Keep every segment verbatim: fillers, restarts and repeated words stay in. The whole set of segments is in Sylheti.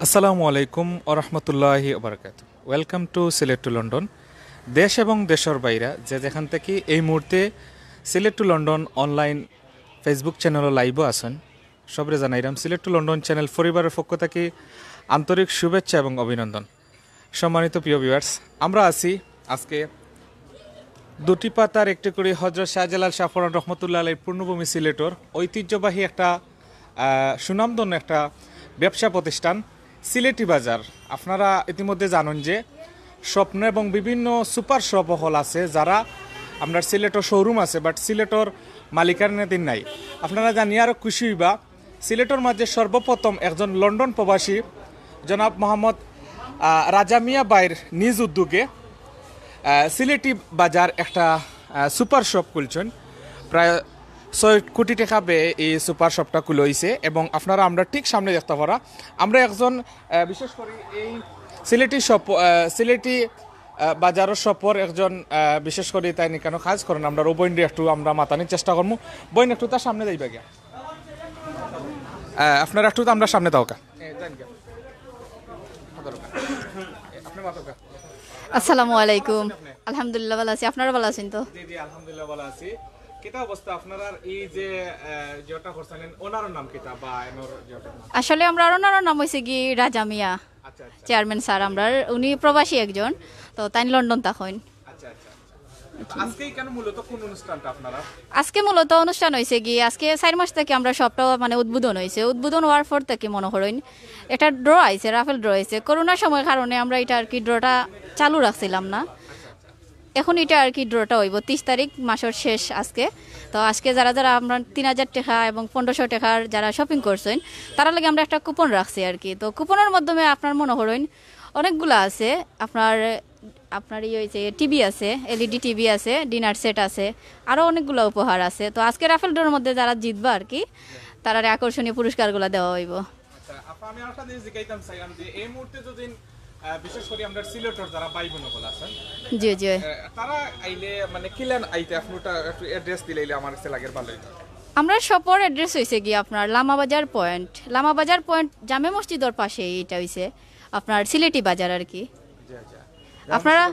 আসসালামু আলাইকুম ওয়া রাহমাতুল্লাহি ওয়া বারাকাতুহু। Welcome to Sylhet to London. দেশ এবং দেশর বাইরা যে যেখান থাকি এই মুহূর্তে Sylhet to London online Facebook চ্যানেলর লাইভও আছইন, সবরে জানাইরাম সিলেট টু লন্ডন চ্যানেল পরিবারর পক্ষ থাকি আন্তরিক শুভেচ্ছা এবং অভিনন্দন। সম্মানিত প্রিয় ভিউয়ার্স, আমরা আছি আজকে দুটি পাতার একটি করি হজরত শাহজালাল শাহপরান রহমতুল্লাহ আলাইহির পূর্ণভূমি সিলেটর ঐতিহ্যবাহী একটা, আহ, সুনামধন্য একটা ব্যবসা প্রতিষ্ঠান সিলেটি বাজার। আপনারা ইতিমধ্যে জানেন যে স্বপ্ন এবং বিভিন্ন সুপার শপ হল আছে, যারা আমরার সিলেটর শোরুম আছে, বাট সিলেটর মালিকানাধীন নাই। আপনারা জানিয়া আরও খুশি হইবা, সিলেটর মাঝে সর্বপ্রথম একজন লন্ডন প্রবাসী জনাব মোহাম্মদ, আহ, রাজা মিয়া ভাইর নিজ উদ্যোগে, আহ, সিলেটি বাজার একটা, আহ, সুপার শপ খুলছেন। প্রায় ছয় কোটি টাকা ব্যয়ে এই সুপার শপটা খুলা হইছে এবং আপনারা আমরার ঠিক সামনে দেখতা পারা। আমরা একজন, আহ, বিশেষ করি এই সিলেটি শপ, আহ, সিলেটি, আহ, বাজারর শপর একজন, আহ, বিশেষ করি তাইন ইকানো কাজ করইন, আমরার ও বইনরে একটু আমরা মাতানির চেষ্টা করমু। বইন, একটু তার সামনে যাইবা গিয়া। আহ, আপনারা একটু তো আমরার সামনে থাকউক্কা। আসসালামু আলাইকুম। আলহামদুলিল্লাহ, ভালা আছি। আপনারা ভালা আছইন তো? জি, জি, আলহামদুলিল্লাহ, ভালা আছি। কিতা অবস্থা আপনারার? এই যে, আহ, যেটা করছেন, ওনার নাম কিতা বা এনর যেটা নাম? আসলে আমরার ওনার নাম হইছে কি রাজা মিয়া, আচ্ছা, আচ্ছা। চেয়ারম্যান স্যার আমরার, উনি প্রবাসী একজন, তো তাইন লন্ডন থাকইন। আচ্ছা, আচ্ছা, আচ্ছা। তো আজকে এখানে মূলত কোন অনুষ্ঠানটা আপনারা? আজকে মূলত অনুষ্ঠান হইছে কি, আজকে চার মাস থাকি আমরার শপটা মানে উদ্বোধন হইছে। উদ্বোধন হওয়ার পর থাকি মনে করইন একটা ড্র আইছে, রাফেল ড্র আইছে। করোনার সময় কারণে আমরা এটা আর কি ড্রটা চালু রাখছিলাম না। এখন এটা আর কি ড্রটা হইব তিরিশ তারিখ মাসর শেষ আজকে। তো আজকে যারা যারা আমরা তিন হাজার টাকা এবং পনেরোশো টাকার যারা শপিং করছেন, তারার লাগি আমরা একটা কুপন রাখছি আর কি। তো কুপনের মাধ্যমে আপনার মনে করইন অনেকগুলা আছে, আপনার, আপনার ইয়ে হইছে, টিভি আছে, এলইডি টিভি আছে, ডিনার সেট আছে, আরও অনেকগুলা উপহার আছে। তো আজকে রাফেল ড্রর মধ্যে যারা জিতবা আর কি, তারারে আকর্ষণীয় পুরস্কারগুলা দেওয়া হইব। আচ্ছা, আপা, আমি আরেকটা জিনিস জিজ্ঞাইতাম চাইলাম যে এই মুহূর্তে যদি, আহ, বিশেষ করি আমরা সিলেটর যারা ভাই বোন সকল আছেন, জি, জি। আহ, তারা আইলে মানে কিলান আইতে আপনি ওটা একটু অ্যাড্রেস দিলাইলে আমার কাছে লাগে ভালো হইতো। আমরা শপর অ্যাড্রেস হইছে কি আপনার লামাবাজার পয়েন্ট, লামাবাজার পয়েন্ট জামে মসজিদর পাশে এটা হইছে আপনার সিলেটি বাজার আর কি। জি, আচ্ছা। আপনারা,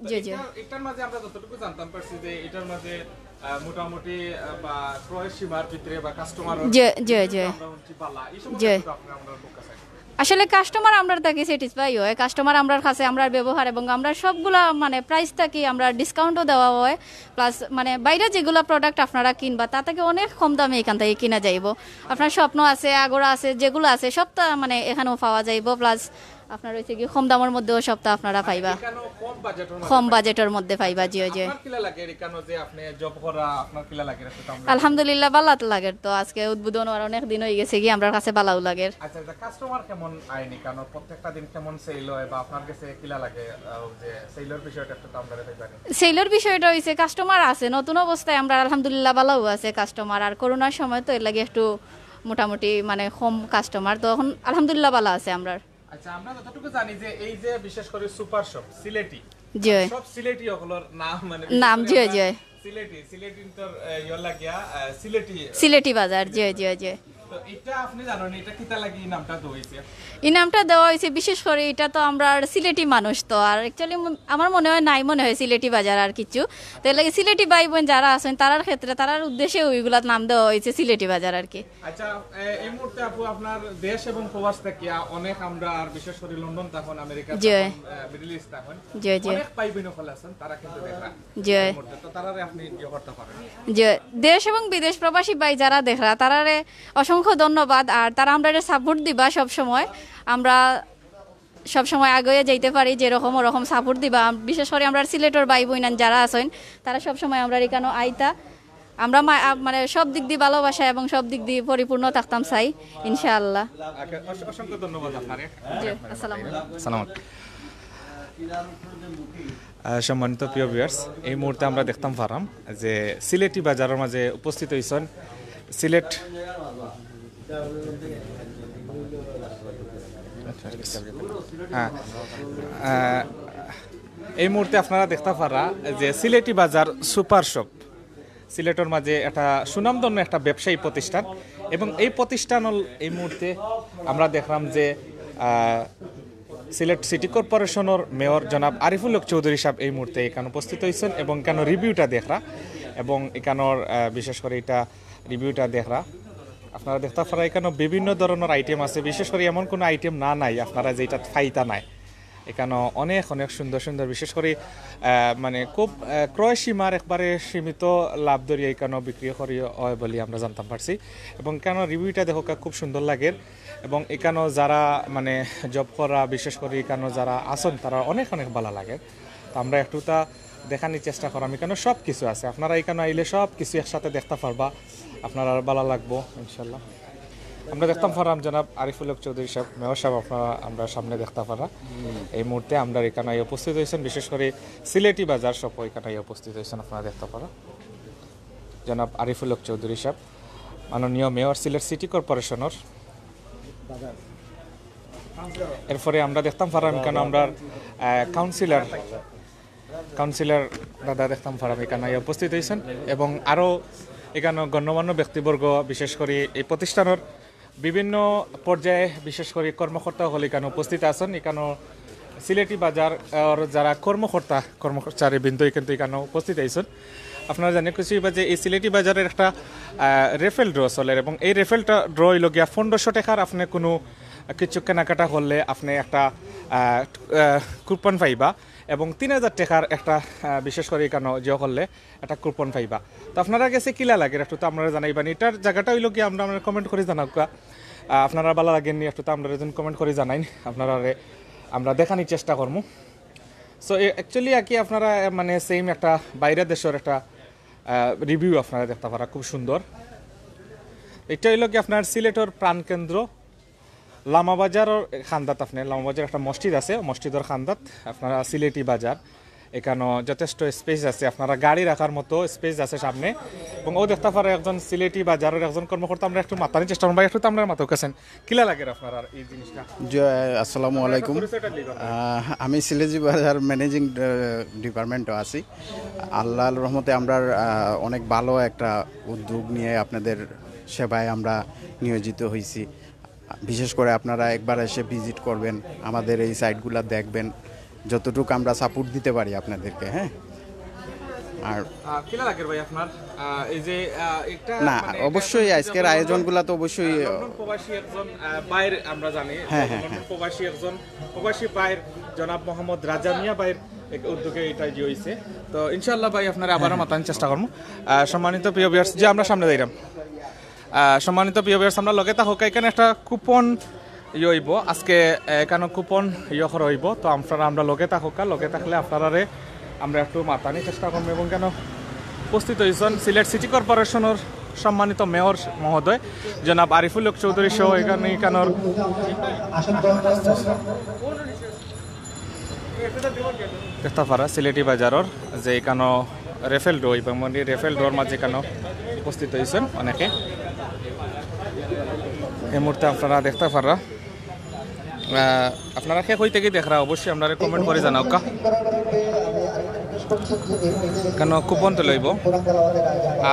জি, জি। এটা, এটার মাঝে আমরা যতটুকু জানতাম পারছি যে এটার মাঝে, আহ, মোটামুটি, আহ, বা ক্রয় সীমার ভিতরে বা কাস্টমার জি, জি, জি। আমরা হচ্ছি বালা, এই সম্পর্কে জি। একটু আপনি আমরা ফোকাস আছে। আসলে কাস্টমার আমরার থাকি স্যাটিসফাই হয়, কাস্টমার আমরার কাছে আমরার ব্যবহার এবং আমরা সবগুলা মানে প্রাইস থাকি আমরা ডিসকাউন্টও দেওয়া হয়, প্লাস মানে বাইরে যেগুলা প্রোডাক্ট আপনারা কিনবা তা থেকে অনেক কম দামে এখান থেকে কিনা যাইব। আপনার স্বপ্ন আছে, আগরা আছে, যেগুলো আছে সবটা মানে এখানেও পাওয়া যাইব, প্লাস আপনার হইছে কি কম দামের মধ্যেও সবটা আপনারা পাইবা। এখানেও কম বাজেটের মধ্যে কম পাইবা। বাজেটের মধ্যে পাইবা, জি, জি। আপনার কিলা লাগে এখানে যে আপনি জব করা, আপনার কিলা লাগে এটা তো আমরা আলহামদুলিল্লাহ, ভালা তো লাগে। তো আজকে উদ্বোধন আর অনেক দিন হয়ে গেছে কি, আমরার কাছে ভালাও লাগে। আচ্ছা, আচ্ছা, কাস্টমার কেমন আইনি? কারণ প্রত্যেকটা দিন কেমন সেল হয় বা আপনার কাছে কিলা লাগে, আহ, যে সেলর বিষয়টা একটু তো আমরা জানি। সেলর বিষয়টা হইছে কাস্টমার আছে, নতুন অবস্থায় আমরা আলহামদুলিল্লাহ ভালাও আছে কাস্টমার। আর করোনার সময় তো এর লাগি একটু মোটামুটি মানে কম কাস্টমার, তো এখন আলহামদুলিল্লাহ ভালা আছে আমরার। আচ্ছা, আমরা যতটুকু জানি যে এই যে বিশেষ করে সুপার শপ সিলেটি, জি। সব সিলেটি সকলর নাম মানে নাম, বিশেষ করে জি, আমরা জি। সিলেটি, সিলেটি তো, আহ, ইয়ে লাগিয়া, আহ, সিলেটি। সিলেটি বাজার, জি, জি, জি। তো এটা আপনি জানেন এটা কিতা লাগি এই নামটা দেওয়া হয়েছে? এই নামটা দেওয়া হয়েছে বিশেষ করে এটা তো আমরা আর সিলেটি মানুষ তো, আর অ্যাকচুয়ালি আমার মনে হয় নাই মনে হয় সিলেটি বাজার আর কিছু। তো এর লাগি সিলেটি ভাই বোন যারা আছেন তারার ক্ষেত্রে তারার উদ্দেশ্যে ওইগুলার নাম দেওয়া হয়েছে সিলেটি বাজার আর কি। আচ্ছা, এ-, এই মুহূর্তে আপু আপনার দেশ এবং প্রবাস থেকে অনেক আমরা আর বিশেষ করে লন্ডন তখন আমেরিকা জি। তখন, আহ, মিডল ইস্ট তখন জি, জি। অনেক ভাই বোন সকল আছেন, তারা কিন্তু দেখরা জি। এই মুহূর্তে। তো তারারে আপনি ইয়ে করতে পারেন। জি, দেশ এবং বিদেশ প্রবাসী ভাই যারা দেখরা তারারে অসংখ্য ধন্যবাদ। আর তারা আমরারে সাপোর্ট দিবা সব সময়, আমরা সব সময় আগে যাইতে পারি যেরকম ওরকম সাপোর্ট দিবা। আম-, বিশেষ করে আমরা সিলেটর ভাই বোন যারা আছেন তারা সব সময় আমরা এখানে আইতা। আমরা মা-, আ, মানে সব দিক দিয়ে ভালোবাসা এবং সব দিক দিয়ে পরিপূর্ণ থাকতাম চাই, ইনশাআল্লাহ। ওকে, অস-, অসংখ্য ধন্যবাদ আপনারে। জি, আসসালামু আলাইকুম। সালামত। আহ, সম্মানিত প্রিয় ভিউয়ার্স, এই মুহূর্তে আমরা দেখতাম পারাম যে সিলেটি বাজারের মাঝে উপস্থিত হইছেন সিলেট, হ্যাঁ, আহ, এই মুহূর্তে আপনারা দেখতা পারা যে সিলেটি বাজার সুপার শপ সিলেটর মাঝে একটা সুনামধন্য একটা ব্যবসায়ী প্রতিষ্ঠান, এবং এই প্রতিষ্ঠান হল এই মুহূর্তে আমরা দেখলাম যে আহ, সিলেট সিটি কর্পোরেশনর মেয়র জনাব আরিফুল হক চৌধুরী সাহেব এই মুহূর্তে এখানো উপস্থিত হয়েছেন এবং এখানো রিভিউটা দেখরা এবং এখানোর, আহ, বিশেষ করে এটা রিভিউটা দেখরা। আপনারা দেখতা পারা এখানো বিভিন্ন ধরনের আইটেম আছে, বিশেষ করে এমন কোনো আইটেম না নাই আপনারা যেটা ফাইতা নাই। এখানো অনেক অনেক সুন্দর সুন্দর, বিশেষ করে, আহ, মানে খুব, আহ, ক্রয় সীমার একবারে সীমিত লাভ ধরিয়া এখানো বিক্রি করি হয় বলে আমরা জানতাম পারছি। এবং এখানো রিভিউটা দেখো খুব সুন্দর লাগে। এবং এখানো যারা মানে জব করা, বিশেষ করে এখানো যারা আছেন, তারা অনেক অনেক ভালো লাগে। তো আমরা একটু তা দেখানোর চেষ্টা করাম। এখানো সব কিছু আছে, আপনারা এখানো আইলে সব কিছু একসাথে দেখতে পারবা, আপনারা ভালো লাগবো ইনশাল্লাহ। আমরা দেখতাম পারাম জনাব আরিফুল হক চৌধুরী সাহেব, মেয়র সাহেব, আপনারা আমরা সামনে দেখতে পারা। এই মুহূর্তে আমরা এখানো আইয়া উপস্থিত হয়েছেন, বিশেষ করে সিলেটি বাজার সব এখানো আইয়া উপস্থিত হয়েছেন, আপনারা দেখতে পারা জনাব আরিফুল হক চৌধুরী সাহেব, মাননীয় মেয়র সিলেট সিটি কর্পোরেশনর। এরপরে আমরা দেখতাম পারাম এখানো আমরা, আহ, কাউন্সিলর, কাউন্সিলর দাদা দেখতাম পারাম এখানো আইয়া উপস্থিত হয়েছেন এবং আরও এখানো গণ্যমান্য ব্যক্তিবর্গ, বিশেষ করে এই প্রতিষ্ঠানের বিভিন্ন পর্যায়ে বিশেষ করে কর্মকর্তা হল এখানো উপস্থিত আছেন। এখানো সিলেটি বাজার, আহ, যারা কর্মকর্তা কর্মচারী বৃন্দ কিন্তু এখানো উপস্থিত আছেন। আপনারা জানিয়া খুশি হইবা যে এই সিলেটি বাজারের একটা, আহ, রেফেল ড্র চলের এবং এই রেফেলটা ড্র হইল গিয়া পনেরোশো টাকার। আপনি কোনো কিছু কেনাকাটা করলে আপনি একটা, আহ, আহ, কুপন পাইবা এবং তিন হাজার টাকার একটা, আহ, বিশেষ করে এখানো জিও করলে একটা কুপন পাইবা। তো আপনারা গেছে কিলা লাগে একটু তো আমরা জানাইবা নি। এটার জায়গাটা হইল কি আমরা, আমরা কমেন্ট করে জানাউক্কা। আহ, আপনারা ভালো লাগেননি একটু তো আমরা একজন কমেন্ট করে জানাইন, আপনারা আমরা দেখানোর চেষ্টা করবো। সো অ্যাকচুয়ালি আর কি আপনারা, আহ, মানে সেম একটা বাইরের দেশের একটা, আহ, রিভিউ আপনারা দেখতে পারা খুব সুন্দর। এটা হইল কি আপনার সিলেটের প্রাণকেন্দ্র লামাবাজারের খান্দাত। আপনি লামাবাজার একটা মসজিদ আছে, মসজিদের খান্দাত আপনারা সিলেটি বাজার, এখানো যথেষ্ট স্পেস আছে, আপনারা গাড়ি রাখার মতো স্পেস আছে সামনে। এবং ও দেখতে পারে একজন সিলেটি বাজারের একজন কর্মকর্তা, আমরা একটু মাতানি চেষ্টা করবো। ভাই, একটু তো আমরা মাথা কাছেন, কিলা লাগে আপনার আর এই জিনিসটা? জি, আসসালামু আলাইকুম। পরিচয়টা দিবা। আহ, আমি সিলেটি বাজার ম্যানেজিং, আহ, ডিপার্টমেন্টও আছি। আল্লাহর রহমতে আমরা, আহ, অনেক ভালো একটা উদ্যোগ নিয়ে আপনাদের সেবায় আমরা নিয়োজিত হয়েছি। বিশেষ করে আপনারা একবার এসে ভিজিট করবেন, আমাদের এই সাইটগুলা দেখবেন, যতটুকু আমরা সাপোর্ট দিতে পারি আপনাদেরকে। হ্যাঁ, আর আহ, কিলা লাগে ভাই আপনার, আহ, এই যে, আহ, একটা না, মানে, অবশ্যই একটা আজকের আয়োজনগুলা তো অবশ্যই আহ, লন্ডন প্রবাসী একজন, আহ, ভাইর আমরা জানি, হ্যাঁ, হ্যাঁ, লন্ডন হ্যাঁ। প্রবাসী একজন প্রবাসী ভাইর জনাব মোহাম্মদ রাজা মিয়া ভাইর এক উদ্যোগে এটা যে হইছে। তো ইনশাআল্লাহ ভাই আপনারা আবারও হ্যাঁ, হ্যাঁ। মাতানোর চেষ্টা করবো। আহ, সম্মানিত প্রিয় ভিউয়ার্স, যে আমরা সামনে যাইরাম। আহ, সম্মানিত প্রিয় ভিউয়ার্স, আমরা লগে থাকুক, এখানে একটা কুপন ইয়ে হইব আজকে, আহ, এখানে কুপন ইয়ে করা হইব। তো আপনারা আমরা লগে থাকুক, লগে থাকলে আপনারারে আমরা একটু মাতানি চেষ্টা করবো। এবং এখানো উপস্থিত হয়েছেন সিলেট সিটি কর্পোরেশনের সম্মানিত মেয়র মহোদয় জনাব আরিফুল হক চৌধুরী সহ এখানে এখানোর দেখতে পারা সিলেটি বাজারর যে এখানো রেফেল ড্র, এবং মানে রেফেল ড্রর মাঝে এখানো উপস্থিত হয়েছেন অনেকে। এই মুহূর্তে আপনারা দেখতে পারা, আহ, আপনারা কে কই থেকে দেখরা অবশ্যই আপনারা কমেন্ট করে জানাউক্কা। কেন কুপন তো লইব।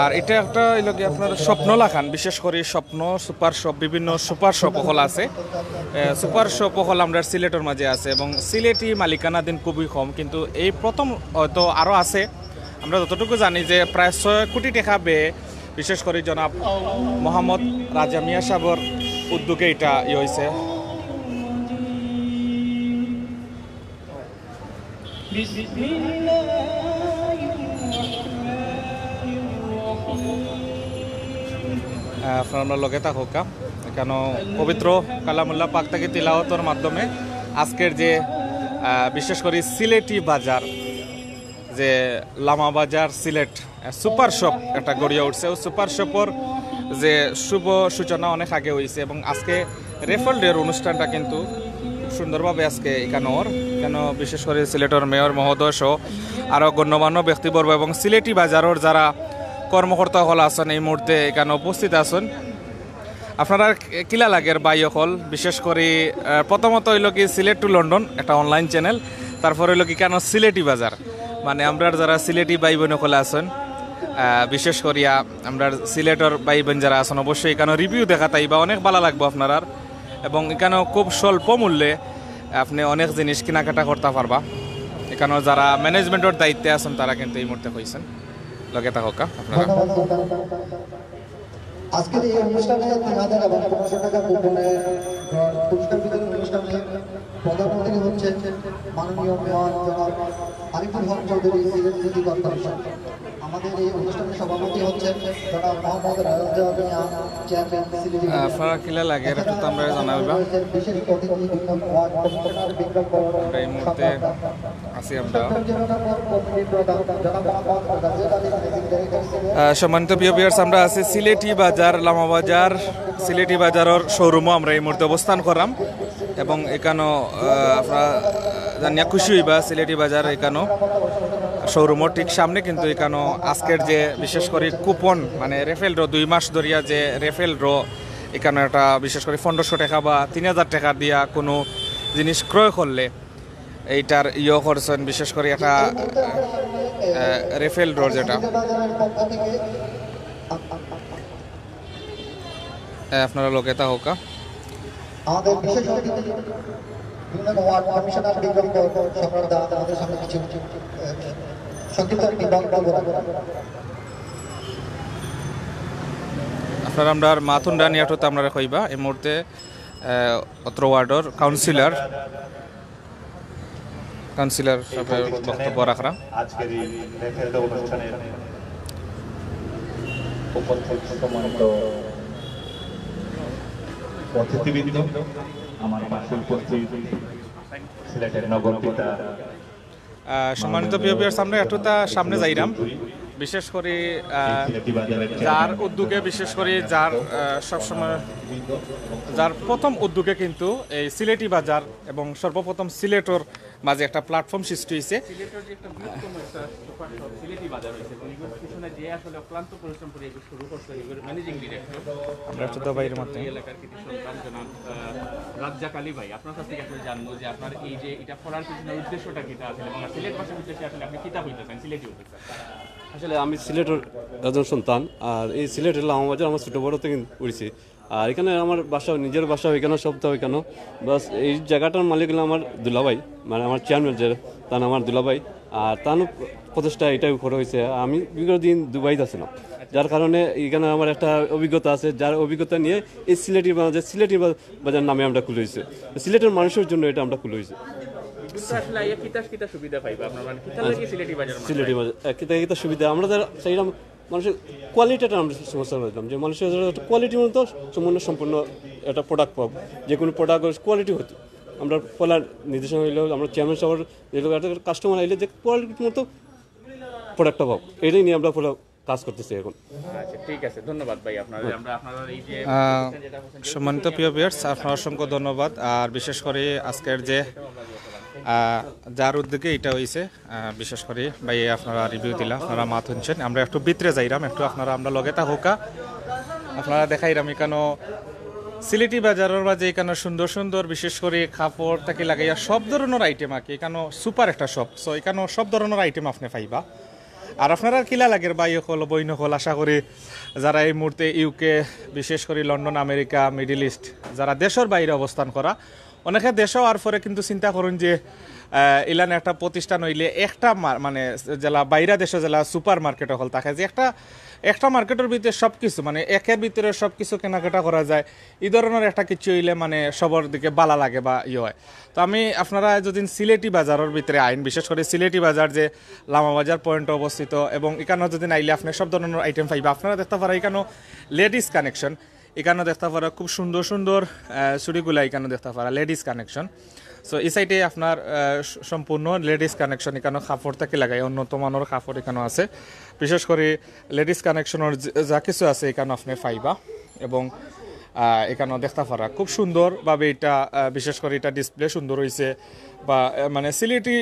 আর এটা একটা হইল কি আপনার স্বপ্ন লাখান, বিশেষ করে স্বপ্ন সুপার শপ, বিভিন্ন সুপার শপ অকল আছে। এ, সুপার শপ অকল আমরা সিলেটের মাঝে আছে এবং সিলেটি মালিকানাধীন খুবই কম, কিন্তু এই প্রথম হয়তো আরও আছে। আমরা যতটুকু জানি যে প্রায় ছয় কোটি টাকা ব্যয়ে, বিশেষ করে জনাব মোহাম্মদ রাজা মিয়া সাহেবর উদ্যোগে এটা ইয়ে হয়েছে। আহ, আপনারা লগে থাকুক্কা। এখানো পবিত্র কালামুল্লাহ পাক থেকে তিলাওয়াতর মাধ্যমে আজকের যে, আহ, বিশেষ করে সিলেটি বাজার, যে লামা বাজার সিলেট, আহ, সুপার শপ একটা গড়িয়া উঠছে। ও সুপার শপর যে শুভ সূচনা অনেক আগে হয়েছে এবং আজকে রেফেল ডের অনুষ্ঠানটা কিন্তু খুব সুন্দরভাবে আজকে এখানোর, এখানো বিশেষ করে সিলেটের মেয়র মহোদয় সহ আরও গণ্যমান্য ব্যক্তিবর্গ এবং সিলেটি বাজারের যারা কর্মকর্তা হল আছেন এই মুহূর্তে এখানে উপস্থিত আছেন। আপনারা কিলা লাগের ভাই অকল? বিশেষ করে, আহ, প্রথমত হইল কি সিলেট টু লন্ডন একটা অনলাইন চ্যানেল, তারপর হইল কি কেন সিলেটি বাজার, মানে আমরা যারা সিলেটি ভাই বোন অকল আছেন, আহ, বিশেষ করিয়া আমরা সিলেটের ভাই বোন যারা আছেন অবশ্যই এখানে রিভিউ দেখাত আইবা, অনেক ভালো লাগবো আপনারার। এবং ইকানো খুব স্বল্প মূল্যে আপনে অনেক জিনিস কিনাকাটা করতা পারবা। ইকানো যারা ম্যানেজমেন্টর দায়িত্বে আছইন, তারা কিন্তু এই মুহূর্তে কইছইন। লগে থাকউক্কা আপনারা। আজকের এই অনুষ্ঠানে তিন হাজার এবং পনেরোশো টাকা কুপনের পুরস্কার বিতরণ অনুষ্ঠানে প্রধান অতিথি হচ্ছেন মাননীয় মেয়র জনাব আরিফুল হক চৌধুরী, সিলেট সিটি কর্পোরেশন। আমাদের এই অনুষ্ঠানের সভাপতি হচ্ছেন জনাব মোহাম্মদ রাজা মিয়া, চেয়ারম্যান সিলেট। আহ, আপনারা কিলা লাগের একটু তো আমরা জানাইবা। বিশেষ অতিথি বিক্রম ওয়ার্ড কমিশনার বিক্রম বরণ আমরা এই মুহূর্তে সম্রাট। আছি আমরা। আহ, সম্মানিত প্রিয় ভিউয়ার্স, আমরা আছি সিলেটি বাজার, লামা বাজার, সিলেটি বাজারর শোরুমও আমরা এই মুহূর্তে অবস্থান কররাম। এবং ইকানো, আহ, আপনারা জানিয়া খুশি অইবা, সিলেটি বাজার ইকানো শোরুমর ঠিক সামনে কিন্তু ইকানো আজকের যে বিশেষ করি কুপন, মানে রেফেল ড্র, দুই মাস ধরিয়া যে রেফেল ড্র, ইকানো একটা বিশেষ করি পনেরোশো টাকা বা তিন হাজার টাকা দিয়া কোনো জিনিস ক্রয় করলে এইটার ইয়ে করছইন, বিশেষ করি একটা, আহ, রেফেল ড্র যেটা। আহ, আপনারা লগে থাকউক্কা। আমাদের বিশেষ অতিথি দুই নং ওয়ার্ড কমিশনার বিক্রম সম্রাট দা আমাদের সামনে কিছু, আহ, সংক্ষিপ্ত নিবন্ধ বলবেন। আপনারা আমরার মাতুন রানী আটুত আপনারা কইবা এই মুহূর্তে, আহ, অত্র ওয়ার্ডর কাউন্সিলর, কাউন্সিলর এই সাহেবের বক্তব্য রাখরা। আজকের এই রেফেল ড্র অনুষ্ঠানের উপস্থিত সম্মানিত অতিথিবৃন্দ, আমার পাশে উপস্থিত সিলেটের নগর পিতা। আহ, সম্মানিত প্রিয় ভিউয়ার্স, আমরা একটু তা সামনে যাইরাম। বিশেষ করি, আহ, যার উদ্যোগে, বিশেষ করি যার, আহ, সবসময়, যার প্রথম উদ্যোগে কিন্তু এই সিলেটি বাজার এবং সর্বপ্রথম সিলেটর মাঝে একটা প্ল্যাটফর্ম সৃষ্টি হইছে। সিলেটর যে একটা বৃহত্তম একটা সুপার শপ সিলেটি বাজার হইছে, এবং এগুলোর পিছনে যে আসলে অক্লান্ত পরিশ্রম করে এগুলো শুরু করছে, এগুলোর ম্যানেজিং ডিরেক্টর। আমরা একটু দবাইর মধ্যে। এই এলাকার কিছু সন্তান জনাব, আহ, রাজ্জাক আলী ভাই, আপনার কাছ থেকে আসলে জানবো যে আপনার এই যে এটা খোলার পিছনে উদ্দেশ্যটা কিতা আছে এবং সিলেটবাসীর উদ্দেশ্যে আসলে আপনি কিতা বলতে চান সিলেটি উদ্দেশ্যে? আসলে আমি সিলেটের একজন সন্তান, আর এই সিলেটের লামা বাজার আমার ছোট বড় থেকে উঠছি। আর এখানে আমার বাসা, নিজের বাসা, এখানে সব তো এখানে। বাস এই জায়গাটার মালিক হলো আমার দুলাভাই, মানে আমার চেয়ারম্যান যে, তার নাম আমার দুলাভাই। আর তার প্রচেষ্টা এটাই করে হয়েছে। আমি বিগত দিন দুবাইতে আছিলাম, যার কারণে এখানে আমার একটা অভিজ্ঞতা আছে, যার অভিজ্ঞতা নিয়ে এই সিলেটি বাজার, সিলেটি বা-, বাজার নামে আমরা খুলে হয়েছে। সিলেটের মানুষের জন্য এটা আমরা খুলে হয়েছে। কিন্তু আসলে আইয়া কিতা কিতা সুবিধা পাইবা আপনার, মানে কিতা লাগে সিলেটি বাজার? সিলেটি বাজার, আহ, কিতা কিতা সুবিধা? আমরা যারা চাইলাম মানুষের কোয়ালিটিটা আমরা সমস্যা পাইলাম, যে মানুষের যারা একটা কোয়ালিটি মতো সম্পূর্ণ, সম্পূর্ণ একটা প্রোডাক্ট পাবো। যে কোনো প্রোডাক্ট কোয়ালিটি হতো, আমরা ফলার নির্দেশনা হইলেও আমরা চেয়ারম্যান সাহেবের যে লোক একটা কাস্টমার আইলে যে কোয়ালিটি মতো প্রোডাক্টটা পাবো, এটাই নিয়ে আমরা পুরো কাজ করতেছি এখন। আচ্ছা, ঠিক আছে, ধন্যবাদ ভাই আপনাদের। আমরা আপনাদের এই যে আহ, প্রতিষ্ঠান যেটা বলছেন যে সম্মানিত প্রিয় ভিউয়ার্স, আপনার অসংখ্য ধন্যবাদ। আর বিশেষ করে আজকের যে, আহ, যার উদ্যোগে এটা হইছে, আহ, বিশেষ করে ভাই আপনারা রিভিউ দিলা, আপনারা মাত শুনছেন, আমরা একটু ভিতরে যাইরাম, একটু আপনারা আমরা লগে থাকউক্কা, আপনারা দেখাইরাম এখানো সিলেটি বাজারর মাঝে এখানো সুন্দর সুন্দর বিশেষ করে কাপড় থাকি লাগাইয়া সব ধরনের আইটেম আর কি, এখানো সুপার একটা শপ, সো এখানো সব ধরনের আইটেম আপনি পাইবা। আর আপনারা কিলা লাগের ভাই অকল, বইন অকল, আশা করি যারা এই মুহূর্তে ইউকে, বিশেষ করে লন্ডন, আমেরিকা, মিডল ইস্ট, যারা দেশর বাইরে অবস্থান করা, অনেকে দেশো আর পরে কিন্তু চিন্তা করইন যে, আহ, ইলান একটা প্রতিষ্ঠান হইলে একটা মা-, মানে যেলা বাইরা দেশো যেলা সুপার মার্কেট অকল থাকে, যে একটা, একটা মার্কেটর ভিতরে সব কিছু, মানে একের ভিতরে সব কিছু কেনাকাটা করা যায়, এই ধরনের একটা কিছু হইলে মানে সবর দিকে বালা লাগে বা ইয়ে হয়। তো আমি আপনারা যদি সিলেটি বাজারর ভিতরে আইন, বিশেষ করে সিলেটি বাজার যে লামা বাজার পয়েন্টে অবস্থিত, এবং এখানে যদি আইলে আপনি সব ধরনের আইটেম পাইবা। আপনারা দেখতা পারা এখানে লেডিস কালেকশন, এখানে দেখতা পারা খুব সুন্দর সুন্দর, আহ, চুড়িগুলা এখানে দেখতা পারা লেডিস কালেকশন। সো এই সাইডে আপনার, আহ, স-, সম্পূর্ণ লেডিস কালেকশন, এখানে কাপড় থাকি লাগাই উন্নত মানের কাপড় এখানে আছে। বিশেষ করে লেডিস কালেকশনের যে-, যা কিছু আছে এখানে আপনি পাইবা। এবং, আহ, এখানে দেখতা পারা খুব সুন্দরভাবে এটা, আহ, বিশেষ করে এটা ডিসপ্লে সুন্দর হইছে বা, আহ, মানে সিলেটি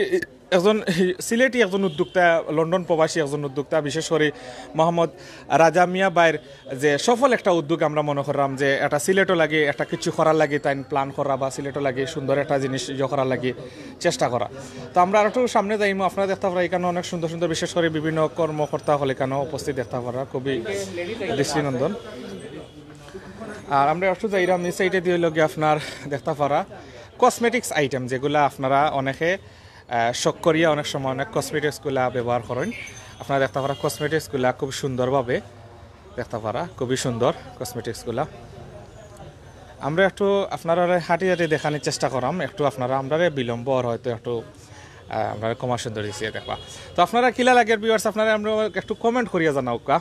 একজন, সিলেটি একজন উদ্যোক্তা, লন্ডন প্রবাসী একজন উদ্যোক্তা, বিশেষ করে মোহাম্মদ রাজা মিয়া ভাইর যে সফল একটা উদ্যোগ আমরা মনে করলাম যে এটা সিলেটও লাগে, একটা কিছু করার লাগে, তাই প্ল্যান করা বা সিলেটও লাগে সুন্দর একটা জিনিস ইয়ে করার লাগে চেষ্টা করা। তো আমরা আর একটু সামনে যাইমু, আপনারা দেখতা পারা এখানে অনেক সুন্দর সুন্দর, বিশেষ করে বিভিন্ন কর্মকর্তা হল এখানে উপস্থিত দেখতা পারা, খুবই দৃষ্টিনন্দন। আর আমরা একটু যাইরাম এই সাইডে দিয়া অইলো গিয়া আপনার দেখতা পারা কসমেটিক্স আইটেম, যেগুলা আপনারা অনেকে আহ, শখ করিয়া অনেক সময় অনেক কসমেটিক্সগুলা ব্যবহার করইন। আপনারা দেখতা পারা কসমেটিক্সগুলা খুব সুন্দরভাবে দেখতা পারা, খুবই সুন্দর কসমেটিক্সগুলা। আমরা একটু আপনারারে হাঁটি হাঁটি দেখানির চেষ্টা করাম, একটু আপনারা আমরারে বিলম্ব আর হয়তো একটু আহ, আমরা কমা সুন্দর দিছি দেখবা। তো আপনারা কিলা লাগের ভিউয়ার্স, আপনারা আমরা একটু কমেন্ট করিয়া জানাউক্কা।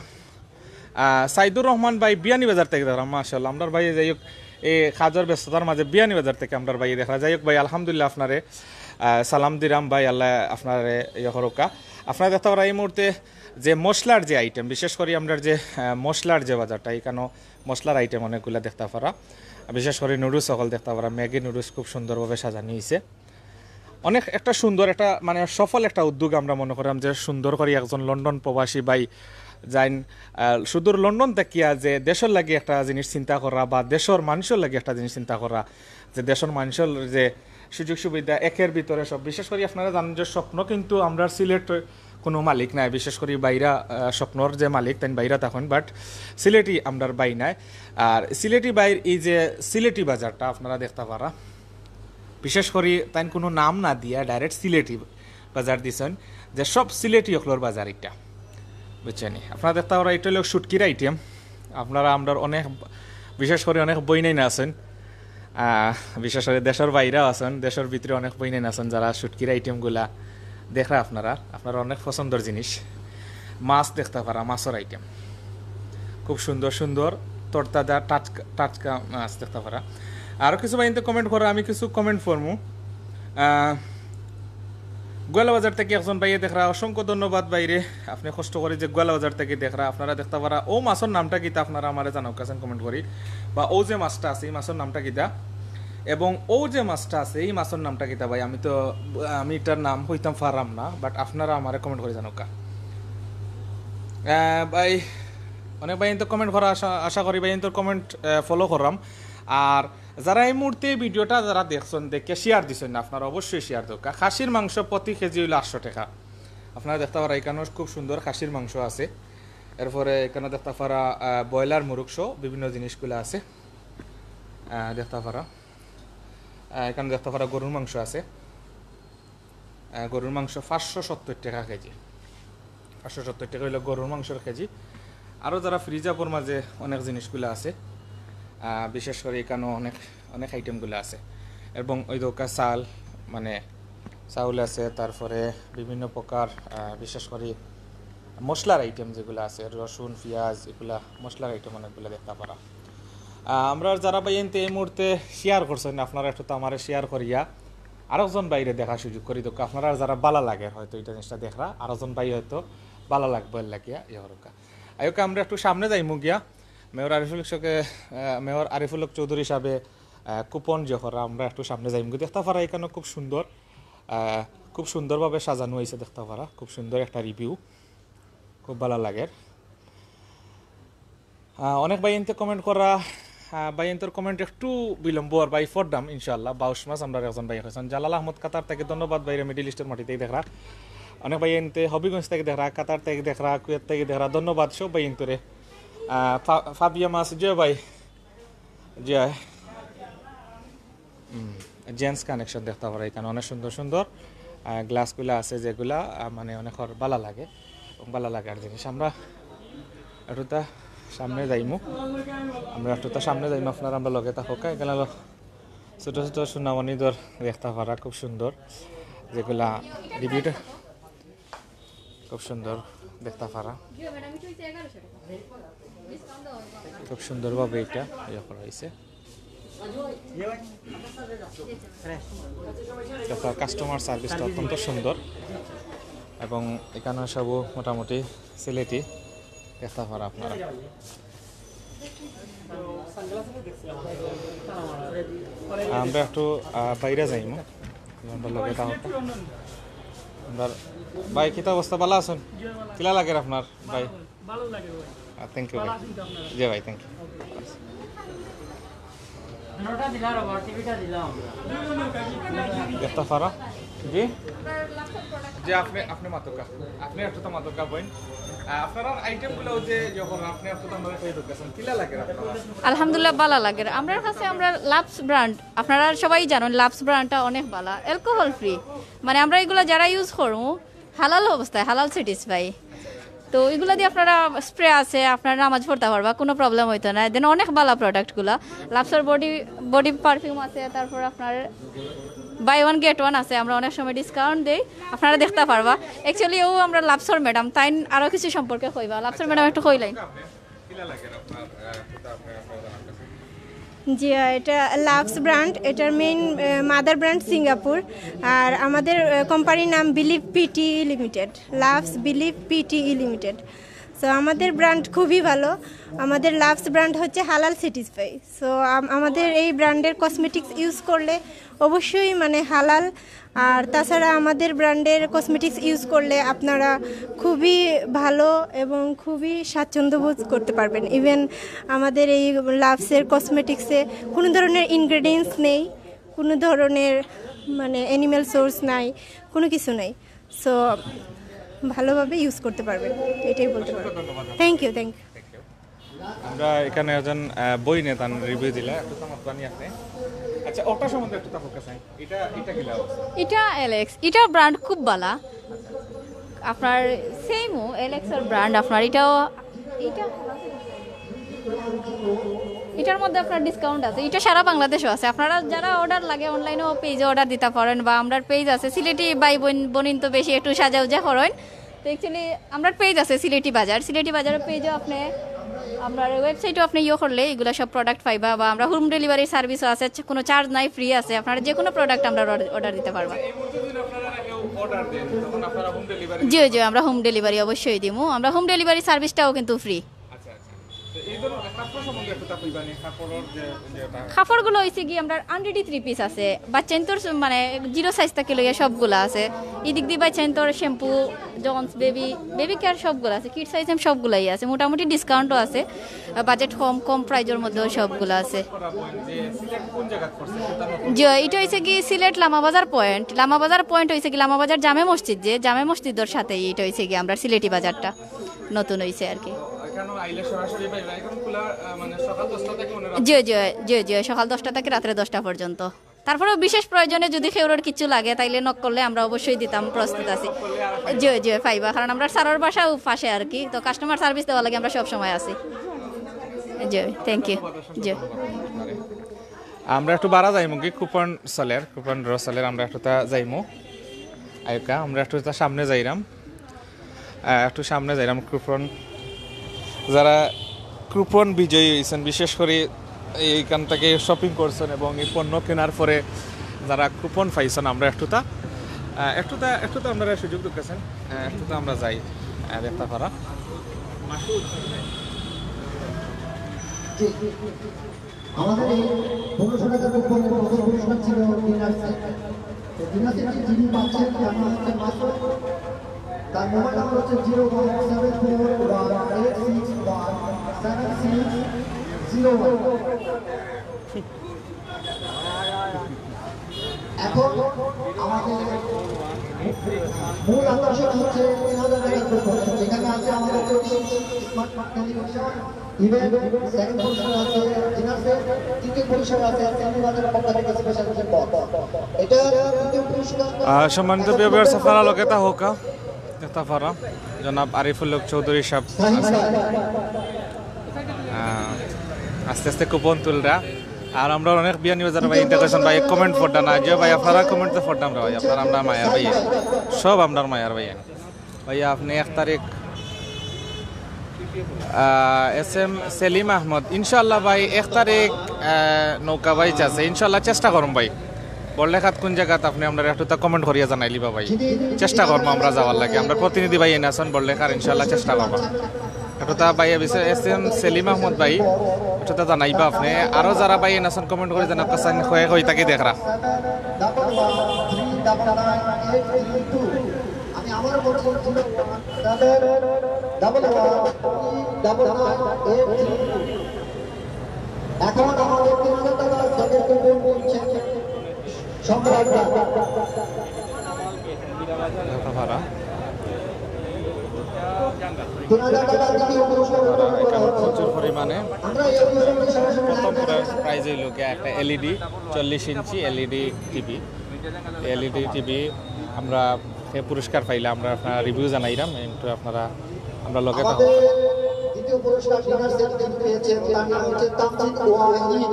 আহ, সাইদুর রহমান ভাই বিয়ানীবাজার থাকি দেখরা, মাশাআল্লাহ, আমরার ভাই যাই হোক, এই কাজর ব্যস্ততার মাঝে বিয়ানীবাজার থাকি আমরার ভাই দেখরা। যাই হোক ভাই, আলহামদুলিল্লাহ আপনারে আহ, সালাম দিরাম ভাই, আল্লাহ আপনারে ইয়ে করুক্কা। আপনারা দেখতা পারা এই মুহূর্তে যে মশলার যে আইটেম, বিশেষ করি আমরার যে আহ, মশলার যে বাজারটা, এখানো মশলার আইটেম অনেকগুলা দেখতা পারা, বিশেষ করি নুডলস সকল দেখতা পারা, ম্যাগি নুডলস খুব সুন্দরভাবে সাজানি অইছে। অনেক একটা সুন্দর একটা মানে সফল একটা উদ্যোগ আমরা মনে করাম যে সুন্দর করি একজন লন্ডন প্রবাসী ভাই যাইন, আহ, সুদূর লন্ডন থাকিয়া যে দেশর লাগি একটা জিনিস চিন্তা করা বা দেশর মানুষর লাগি একটা জিনিস চিন্তা করা, যে দেশর মানুষর যে সুযোগ সুবিধা একের ভিতরে সব, বিশেষ করি আপনারা জানেন যে স্বপ্ন কিন্তু আমরার সিলেট কোনো মালিক নাই, বিশেষ করি বাইরা, আহ, স্বপ্নর যে মালিক তাইন বাইরা তখন, বাট সিলেটি আমরার বাই নাই। আর সিলেটি বাইর এই যে সিলেটি বাজারটা আপনারা দেখতা পারা, বিশেষ করি তাইন কোনো নাম না দিয়া ডাইরেক্ট সিলেটি বাজার দিছইন, যে সব সিলেটি অকলর বাজার এটা, বুঝছইন নি? আপনারা দেখতা পারা এটা অইলো শুটকির আইটেম। আপনারা আমরার অনেক, বিশেষ করি অনেক বইনাইন আছইন, আহ, বিশেষ করি দেশর বাইরেও আছইন, দেশর ভিতরে অনেক বইনাইন আছইন যারা শুটকির আইটেমগুলা দেখরা আপনারা, আপনারা অনেক পছন্দর জিনিস। মাছ দেখতা পারা, মাছর আইটেম খুব সুন্দর সুন্দর তরতাজা টাটকা টাটকা মাছ দেখতা পারা। আরও কিছু ভাইয়াইন্তে কমেন্ট করা, আমি কিছু কমেন্ট পড়মু। আহ, গোয়ালা বাজার থাকি একজন ভাইয়ে দেখরা, অসংখ্য ধন্যবাদ ভাইরে, আপনি কষ্ট করি যে গোয়ালা বাজার থাকি দেখরা। আপনারা দেখতা পারা অউ মাছর নামটা কিতা, আপনারা আমারে জানাউক্কা চাইন কমেন্ট করি, বা অউ যে মাছটা আছে এই মাছর নামটা কিতা, এবং অউ যে মাছটা আছে এই মাছর নামটা কিতা ভাই? আমি তো, আমি ইটার নাম কইতাম পাররাম না, বাট আপনারা আমারে কমেন্ট করি জানাউক্কা। আহ, ভাই, অনেক ভাইয়াইন্তে কমেন্ট করা, আশা আশা করি ভাইয়াইন্তর কমেন্ট ফলো কররাম। আর যারা এই মুহূর্তে ভিডিওটা যারা দেখছইন, দেখে শেয়ার দিছইন না, আপনারা অবশ্যই শেয়ার দেউক্কা। খাসির মাংস প্রতি কেজি অইলো আটশো টেকা। আপনারা দেখতা পারা এখানো খুব সুন্দর খাসির মাংস আছে, এরপরে এখানো দেখতা পারা আহ, ব্রয়লার মুরগ সহ বিভিন্ন জিনিসগুলা আছে। আহ, দেখতা পারা আহ, এখানো দেখতা পারা গরুর মাংস আছে। আহ, গরুর মাংস পাঁচশো সত্তর টেকা কেজি, পাঁচশো সত্তর টেকা অইলো গরুর মাংসর কেজি। আরও যারা ফ্রিজ আপর মাঝে অনেক জিনিসগুলা আছে, আহ, বিশেষ করি এখানো অনেক অনেক আইটেমগুলা আছে। এবং ওই দোকা চাল, মানে চাউল আছে, তারপরে বিভিন্ন প্রকার আহ, বিশেষ করি মশলার আইটেম যেগুলা আছে, রসুন, পিঁয়াজ, এগুলা মশলার আইটেম অনেকগুলা দেখতা পারা। আহ, আমরার যারা ভাইয়াইন্তে এই মুহূর্তে শেয়ার করছইন, আপনারা একটু তো আমারে শেয়ার করিয়া আরকজন ভাইরে দেখার সুযোগ করি দেউক্কা। আপনারার যারা ভালা লাগের হয়তো ইটা জিনিসটা দেখরা, আরকজন ভাই হয়তো ভালা লাগবো এর লাগিয়া ইয়ে করুক্কা। আইউক্কা আমরা একটু সামনে যাইমু গিয়া, মেয়র আরিফুল হককে, আহ, মেয়র আরিফুল হক চৌধুরী সাবে কুপন যে করা, আমরা একটু সামনে যাইমু গিয়া। দেখতা পারা এখানো খুব সুন্দর, আহ, খুব সুন্দরভাবে সাজানো অইছে দেখতা পারা, খুব সুন্দর একটা রিভিউ, খুব ভালা লাগের। আহ, অনেক ভাইয়াইন্তে কমেন্ট করা, আহ, ভাইয়াইন্তর কমেন্ট একটু বিলম্ব আর ভাই পড়রাম ইনশাআল্লাহ। বাউশ মাছ আমরার একজন ভাই কইছইন। জালাল আহমদ কাতার থাকি ধন্যবাদ ভাইরে, মিডল ইস্টর মাটি থাকি দেখরা। অনেক ভাইয়াইন্তে হবিগঞ্জ থাকি দেখরা, কাতার থাকি দেখরা, কুয়েত থাকি দেখরা, ধন্যবাদ সব ভাইয়াইন্তরে। আহ, ফা-, ফাবিয়া মাছ, জি ভাই, জি। জেন্টস কালেকশন দেখতা পারা এখানো অনেক সুন্দর সুন্দর আহ, গ্লাসগুলা আছে যেগুলা আহ, মানে অনেকর ভালা লাগে এবং ভালা লাগার জিনিস। আমরা একটুতা সামনে যাইমু, আমরা একটুতা সামনে যাইমু, আপনারা আমরার লগে থাকউক্কা। এখানো হলো ছোট ছোট সোনামণি দর দেখতা পারা, খুব সুন্দর, যেগুলা রিভিউটা খুব সুন্দর দেখতা পারা, খুব সুন্দরভাবে এটা ইয়ে করা অইছে। তার কাস্টমার সার্ভিসটা অত্যন্ত সুন্দর এবং এখানো সব মোটামুটি সিলেটি দেখতা পারা আপনারা। আমরা একটু আহ, বাইরে যাইমু, আমরার লগে থাকউক্কা। আমরার ভাই, কিতা অবস্থা, ভালা আছইন? কিলা লাগের আপনার ভাই? ভালো লাগে ভাই। থ্যাংক ইউ ভাই। ভালো আছেন তো আপনারা? জি ভাই, থ্যাংক ইউ। দুটোটা দিলাম আবার, টিভিটা দিলাম। দেখতা পারা? জি? জি, আপনি, আপনি মাতউক্কা। আপনি একটু তো মাতউক্কা, বইন। আপনারার আইটেমগুলো যে যখন আপনি আপনারা তৈরি করতেছেন, কিলা লাগে আপনারা? আলহামদুলিল্লাহ, ভালা লাগে। আমরার কাছে আমরা লাভস ব্র্যান্ড, আপনারা সবাই জানেন লাভস ব্র্যান্ডটা অনেক ভালা, অ্যালকোহল ফ্রি। মানে আমরা এগুলা যারা ইউজ করমু হালাল অবস্থায়, হালাল স্যাটিসফাই। তো এগুলা দিয়া আপনারা স্প্রে আছে, আপনারা নামাজ পড়তা পারবা, কুনু প্রবলেম অইতো না। দেন অনেক ভালা প্রোডাক্টগুলা, লাভসর বডি বডি পারফিউম আছে, তারপর আপনার বাই ওয়ান গেট ওয়ান আছে, আমরা অনেক সময় ডিসকাউন্ট দেই, আপনারা দেখতা পারবা। অ্যাকচুয়ালি ও আমরা লাভসর ম্যাডাম, তাইন আরো কিছু সম্পর্কে কইবা। লাভসর ম্যাডাম একটু কইলাইন। কিলা লাগে আপনার, আহ, এটা আপনার, আপনার জানার কাছে? জি, আহ, এটা লাভস ব্র্যান্ড, এটার মেইন মাদার ব্র্যান্ড সিঙ্গাপুর। আর আমাদের কোম্পানির নাম Believe PT limited, Loves Believe PT limited. তো আমাদের ব্র্যান্ড খুবই ভালো। আমাদের লাভস ব্র্যান্ড হচ্ছে হালাল স্যাটিসফাই। সো আমাদের এই ব্র্যান্ডের কসমেটিক্স ইউজ করলে অবশ্যই মানে হালাল। আর তাছাড়া আমাদের ব্র্যান্ডের কসমেটিক্স ইউজ করলে আপনারা খুবই ভালো এবং খুবই স্বাচ্ছন্দ্য বোধ করতে পারবেন। ইভেন আমাদের এই লাভসের কসমেটিক্সে কোনো ধরনের ইনগ্রেডিয়েন্টস নেই, কোনো ধরনের মানে অ্যানিম্যাল সোর্স নাই, কোনো কিছু নাই। সো ভালোভাবে ইউজ করতে পারবেন, এটাই বলতে পারবো। Thank you, thank you. আমরা এখানে একজন, আহ, বইনে তান রিভিউ দিলা, একটু তামাক পানি আপনি। আচ্ছা, ওটা সম্বন্ধে একটু তামাক আছে। এটা, এটা কিলা অবস্থা? এটা এলেক্স, এটা ব্র্যান্ড খুব ভালা। আপনার সেমও এলেক্সর ব্র্যান্ড, আপনার এটাও, এটা, এটার মধ্যে আপনার ডিসকাউন্ট আছে। এটা সারা বাংলাদেশও আছে। আপনারা যারা অর্ডার লাগে অনলাইনেও পেজে অর্ডার দিতা পারেন, বা আমরার পেজ আছে সিলেটি ভাই বোন বনিন তো বেশি একটু সাজাউজা করেন। তো অ্যাকচুয়ালি আমরার পেজ আছে সিলেটি বাজার, সিলেটি বাজারের পেজও আপনি, আমরার ওয়েবসাইটও আপনি ইয়ে করলে এগুলা সব প্রোডাক্ট পাইবা, বা আমরা হোম ডেলিভারি সার্ভিসও আছে, কোনো চার্জ নাই, ফ্রি আছে। আপনারা যে কোনো প্রোডাক্ট আমরা অর্ডার দিতে পারবা। এই মুহূর্তে যদি আপনারা কেউ অর্ডার দেন, তখন আপনারা হোম ডেলিভারি? জি, জি, আমরা হোম ডেলিভারি অবশ্যই দিমু। আমরা হোম ডেলিভারি সার্ভিসটাও কিন্তু ফ্রি। আচ্ছা, আচ্ছা। তো এই ধরনের কাপড় সম্বন্ধে একটু তা কইবা নি, কাপড়ের যে, যে ওটা? কাপড়গুলো হইছে কি, আমরা আনরেডি থ্রি পিস আছে, বাচ্চাইন্তর স-, মানে, জিরো সাইজ থাকি লইয়া সবগুলা আছে। এই দিক দিয়ে বাচ্চাইন্তর shampoo, Johns, baby, baby care সবগুলা আছে, কিডস আইটেম সবগুলাই আছে, মোটামুটি ডিসকাউন্টও আছে। বাজেট কম, কম প্রাইজের মধ্যেও সবগুলা আছে। করা বইন যে সিলেট কোন জায়গা পড়ছে, সেটা নতুন? জি, এটা হইছে কি সিলেট লামাবাজার পয়েন্ট। লামাবাজার পয়েন্ট হইছে কি লামাবাজার জামে মসজিদ, যে জামে মসজিদের সাথে এটা হইছে কি আমরা সিলেটি বাজারটা নতুন হইছে আর কি। এখানে আইলে সরাসরি পাইবা। এখন খোলা, আহ, মানে সকাল দশটা থেকে মনে হয় রাত জি, জি, জি, জি, সকাল দশটা থেকে রাত্রে দশটা পর্যন্ত। তারপরেও বিশেষ প্রয়োজনে যদি কেউর কিছু লাগে, তাইলে নক করলে আমরা অবশ্যই দিতাম, প্রস্তুত আছি। জি, জি, পাইবা, কারণ আমরা স্যারের বাসাও পাশে আর কি, তো কাস্টমার সার্ভিস দেওয়ার লাগি আমরা সব সময় আছি। জি, থ্যাংক ইউ। জি। আমরা একটু বারা যাইমু কি, কুপন চলের, কুপন ড্র চলের, আমরা একটু তা যাইমু। আইকা, আমরা একটু তা সামনে যাইরাম। আহ, একটু সামনে যাইরাম। কুপন, যারা কুপন বিজয়ী হইছেন, বিশেষ করে এইখান থেকে শপিং করছেন এবং এই পণ্য কেনার পরে যারা কুপন পাইছেন, আমরা একটু তা, আহ, একটু তা, একটু তো আপনারা সুযোগ ঢুকেছেন, আহ, একটু তো আমরা যাই, আহ, দেখতে পারা। আমাদের এই পনেরোশো টাকার কুপনের প্রথম পুরস্কার ছিল ডিনার সেট। তো ডিনার সেটটি যিনি পাচ্ছেন, তার নাম হচ্ছে মাসুদ। তার মোবাইল নাম্বার হচ্ছে zero one seven four one eight six one seven six zero one. এখন আমাদের মূল আকর্ষণ হচ্ছে তিন হাজার টাকার কুপন, যেখানে আছে আমাদের চব্বিশ ইঞ্চি স্মার্ট টেলিভিশন, ইভেন সেকেন্ড পুরস্কার আছে ডিনার সেট, তৃতীয় পুরস্কার আছে সেমি বাজারের পক্ষ থেকে স্পেশাল কিছু বক্স। এটা তৃতীয় পুরস্কার। আহ, সম্মানিত প্রিয় ভিউয়ার্স, আপনারা লগে তা হোক, দেখতে পারা জনাব আরিফুল হক চৌধুরী সাহেব আছে। আহ, আস্তে আস্তে কুপন তুলরা। আর আমরা অনেক বিয়ানীবাজার ভাই ইন্টারকশন ভাই কমেন্ট পড়রা না, যে ভাই আপনারা কমেন্ট তো পড়তাম রে ভাই, আপনারা আমরা মায়ার ভাই, সব আমরার মায়ার ভাই। ভাইয়া, আপনি এক তারিখ, আহ, এস এম সেলিম আহমদ, ইনশাআল্লাহ ভাই, এক তারিখ, আহ, নৌকা বাইচ আছে, ইনশাআল্লাহ চেষ্টা করুম ভাই। বড়লেখাত কোন জায়গাত আপনি আমরা একটু তা কমেন্ট করিয়া জানাইলিবা ভাই, চেষ্টা করবো আমরা যাওয়ার লাগি। আমরা প্রতিনিধি ভাই এনে আছেন বড়লেখার, ইনশাআল্লাহ চেষ্টা করবো। একটু তা ভাই, এস এম সেলিম আহমদ ভাই, একটু তা জানাইবা আপনি। আরো যারা ভাই এনে আছেন কমেন্ট করে জানাতে চান, হয়ে হয়ে তাকে দেখরা। আমি আবার বলছি, zero one seven double one three double nine eight three. এখন আমাদের তিন হাজার টাকা সেকেন্ড কুপন চলছে। সম্রাট। ঢাকা ভাড়া। প্রচুর পরিমাণে প্রথম প্রাইজ হইল গিয়া একটা এলইডি, চল্লিশ inch LED TV. LED TV আমরা যে পুরস্কার পাইলাম, আমরা আপনারা রিভিউ জানাইলাম, একটু আপনারা আমরা লগে থাকো। আমাদের দ্বিতীয় পুরস্কার ডিনার সেট পেয়েছেন, তার নাম হচ্ছে তামজিদ ওয়াহিদ।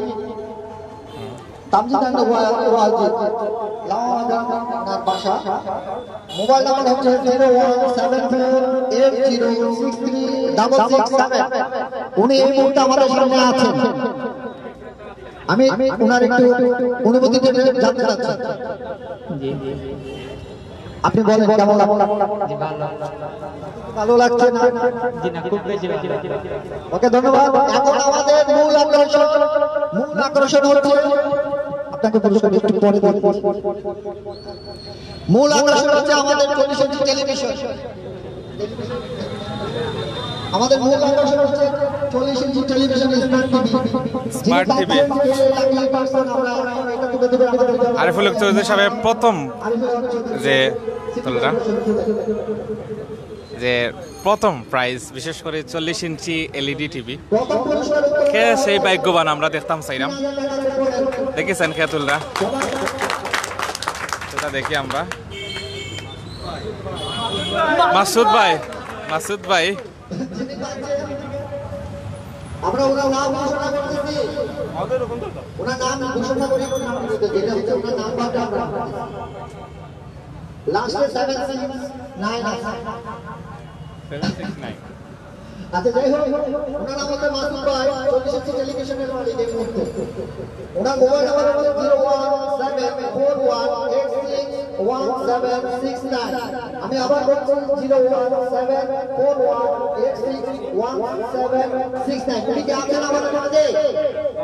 তামজিদ আহমেদ ওয়া-, ওয়াহিদ, লামাবাজার তার বাসা। মোবাইল নাম্বার হচ্ছে zero one seven four eight zero six three double six seven. উনি এই মুহূর্তে আমাদের সামনে আছেন। আমি ওনার একটু অনুভূতি জানতে চাচ্ছি। জি, জি, জি। আপনি বলেন, কেমন লাগলো? জি, ভালো। ভালো লাগছে না? জি না, খুব বেশি ভালো লাগছে। ওকে, ধন্যবাদ। এখন আমাদের মূল আকর্ষণ, মূল আকর্ষণ হচ্ছে, আপনাকে পুরস্কার একটু পরে দেব। মূল আকর্ষণ হচ্ছে আমাদের চল্লিশ ইঞ্চি টেলিভিশন। আমাদের মূল আকর্ষণ হচ্ছে চল্লিশ inch television, smart TV. Smart TV. Ariful Haque Chowdhury সাহেব প্রথম যে তুলরা, যে প্রথম প্রাইজ, বিশেষ করে চল্লিশ ইঞ্চি এলইডি টিভি। কে সেই ভাগ্যবান, আমরা দেখতাম চাইলাম। দেখেছেন কে তুলরা? সেটা দেখি আমরা। মাসুদ ভাই, মাসুদ ভাই। আমরা ওনার নাম ঘোষণা করতেছি। ওনার নাম ঘোষণা করি, ওনার নাম ঘোষণা করি। লাস্টে সেভেন সিক্স নাইন আছে। Seven six nine. আচ্ছা, যাই হোক, ওনার নাম হচ্ছে মাসুদ ভাই, চল্লিশ ইঞ্চি টেলিভিশনের মালিক এই মুহূর্তে। ওনার মোবাইল নাম্বার হচ্ছে zero one seven four one eight six one seven six nine. আমি আবার বলছি, zero one seven four one eight six one seven six nine. উনি কি আছেন আমাদের মাঝে?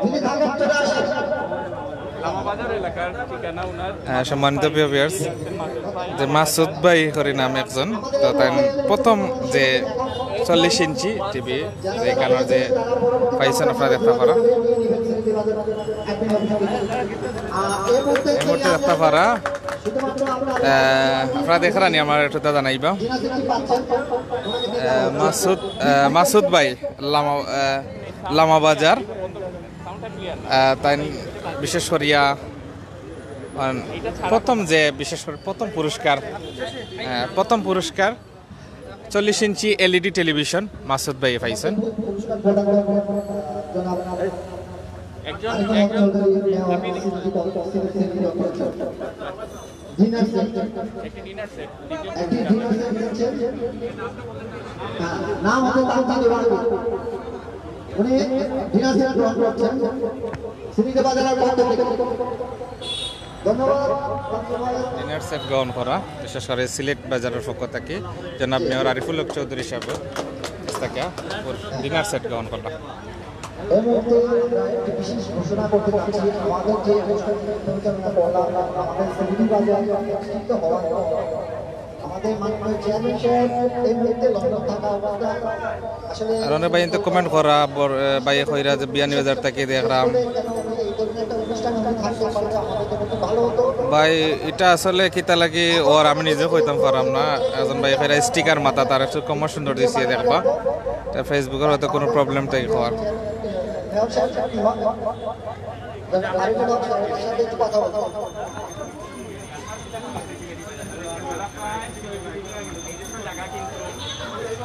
যদি থাকেন, চলে আসেন। লামাবাজার এলাকার ঠিকানা ওনার। আহ, সম্মানিত প্রিয় ভিউয়ার্স, যে মাসুদ ভাই করি নাম একজন, তো তাই প্রথম যে চল্লিশ ইঞ্চি টিভি, যে কালার যে পাইছেন আপনারা দেখতে পারা, এই মুহূর্তে দেখতে পারা, আহ, আপনারা দেখরা নি আমার একটু দাদা নাইবা, আহ, মাসুদ, আহ, মাসুদ ভাই লামা, আহ, লামাবাজার, আহ, তাই বিশেষ করিয়া, আহ, প্রথম যে বিশেষ করে প্রথম পুরস্কার, আহ, প্রথম পুরস্কার চল্লিশ ইঞ্চি এলইডি টেলিভিশন মাসুদ ভাই পাইছেন। একজন, একজন ডিনার সেট। একটি ডিনার সেট। একটি ডিনার সেট দিচ্ছে। হ্যাঁ, নাম হচ্ছে তামজিদ ওয়াহিদ। উনি ডিনার সেট গ্রহণ করছেন। সিলেট বাজারের পক্ষ থেকে। ধন্যবাদ। ডিনার সেট গ্রহণ করা, বিশেষ করে সিলেট বাজারের পক্ষ থেকে জনাব মেয়র আরিফুল হক চৌধুরী সাহেব থেকে ডিনার সেট গ্রহণ করা। এই মুহূর্তে আমরা একটি বিশেষ ঘোষণা করতে যাচ্ছি। আমাদের যে অনুষ্ঠানটি পরিচালনা করলাম, আমাদের সিলেটি বাজার একত্রিত হওয়ার পর আমাদের মাননীয় চেয়ারম্যান সাহেব এই মুহূর্তে লন্ডন থাকা অবস্থায় আসলে আর অনেক ভাই কিন্তু কমেন্ট করা, বর-, এ, ভাই কইরা যে বিয়ানীবাজার থেকে দেখলাম। এই ধরনের একটা অনুষ্ঠান যদি থাকতে পারে, আমাদের জন্য খুব ভালো হতো। ভাই, এটা আসলে কিতা লাগি ওর আমি নিজে কইতাম পারলাম না। একজন ভাই কইরা স্টিকার মাথা তার একটু কম সুন্দর দিছি দেখবা। এটা Facebook-এর হয়তো কোনো প্রবলেম তাই হওয়ার। মেয়র সাহেব, কি হয়? আরেকজন অফিসারের সাথে একটু কথা বলতে হবে।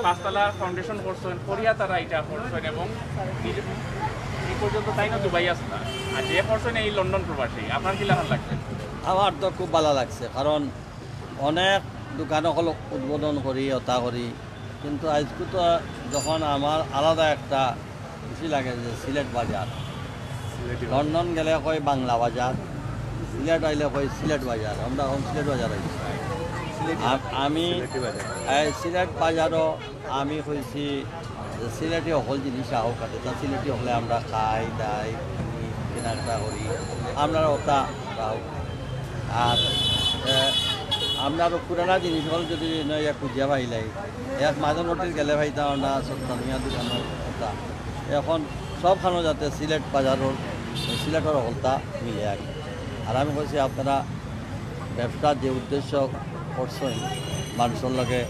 পাঁচতলা ফাউন্ডেশন করছেন, করিয়া তারা এটা করছেন এবং নিজে এই পর্যন্ত তাই না দুবাই আসলা। আর যে করছেন এই লন্ডন প্রবাসী, আপনার কি লাগান লাগছে? আমার তো খুব ভালা লাগছে, কারণ অনেক দোকান অকল উদ্বোধন করি, অতা করি, কিন্তু আইজকু তো যখন আমার আলাদা একটা খুশি লাগে যে সিলেট বাজার, সিলেটি বাজার। লন্ডন গেলে কয় বাংলা বাজার, সিলেট আইলে কয় সিলেট বাজার, আমরা এখন সিলেট বাজার আইছি। সিলেটি আ-, বাজার। আমি সিলেটি বাজার। এই সিলেট বাজারও আমি কইছি যে সিলেটি হকল জিনিস আহক, কাতে তা সিলেটি হকলে আমরা খাই, দাই, কিনি, কেনাকাটা করি, আমরা ওটা আহক। আর, এ, আমরা আরো পুরানা জিনিস হকল যদি নয়া খুঁজিয়া পাইলাই, এক মাঝে নোটিশ গেলে পাইতাম আমরা সত্তর মিয়া দোকানের কথা। এখন সবখানো যাতে সিলেট বাজারর, সিলেটর হকলতা মিলে আর কি। আর আমি কইছি আপনারা ব্যবসা যে উদ্দেশ্য করছেন, মানুষের লগে